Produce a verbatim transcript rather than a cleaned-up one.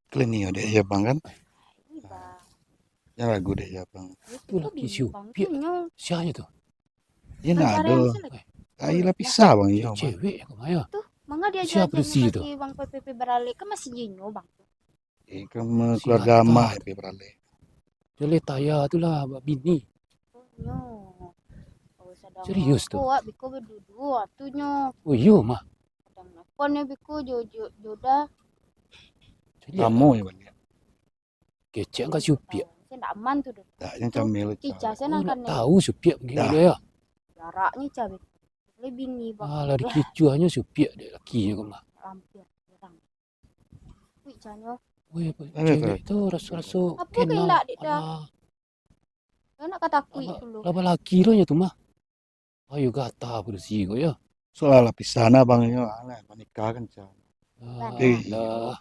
Klinik dek ya bang kan? Ih, bang. Yang lagu dek ya bang. Itu Itulah bini kisah bang piak. Nyo. Siapa tu? Dia nak Pacaran ada. sih lagi. Air lah pisah bang yo. Cewek kau maya. Tuh, mangga dia Siapa ajak si tu? Bang P P P baralek kan masih jinyo bang. Eh, kamu Si keluarga gata. amah tapi baralek. Dia taya tu lah bini. Oh, nyo. Oh, sadang Serius tu? Kuat biko berdudu tu nyo. Oh iyo mah. Kadang nakon nyo biko jo jo jodah. Caliak. Lamo ya balik. Kecek angkat si Upiak. Saya ndak aman tu doh. Tak yang camil. Kicah saya nang Nak kanai. Tahu si Upiak begini Dah. dia. Jaraknyo cah beko. Boleh bini bang. Alah dikicuahnyo si Upiak dek laki nyo kau mah. Lampir orang. Wih canyo. Weh, Ada cewek tu raso-raso Apa kau indak, dek, dah? Alah, Kau nak katakuik Abang, dulu. lah balaki lo nyo tu mah. Ayo gata padusi ko yo. Soalnya lah pisah nah bang yo. Alah, menikah kan cah. Ah, Eh. Lah.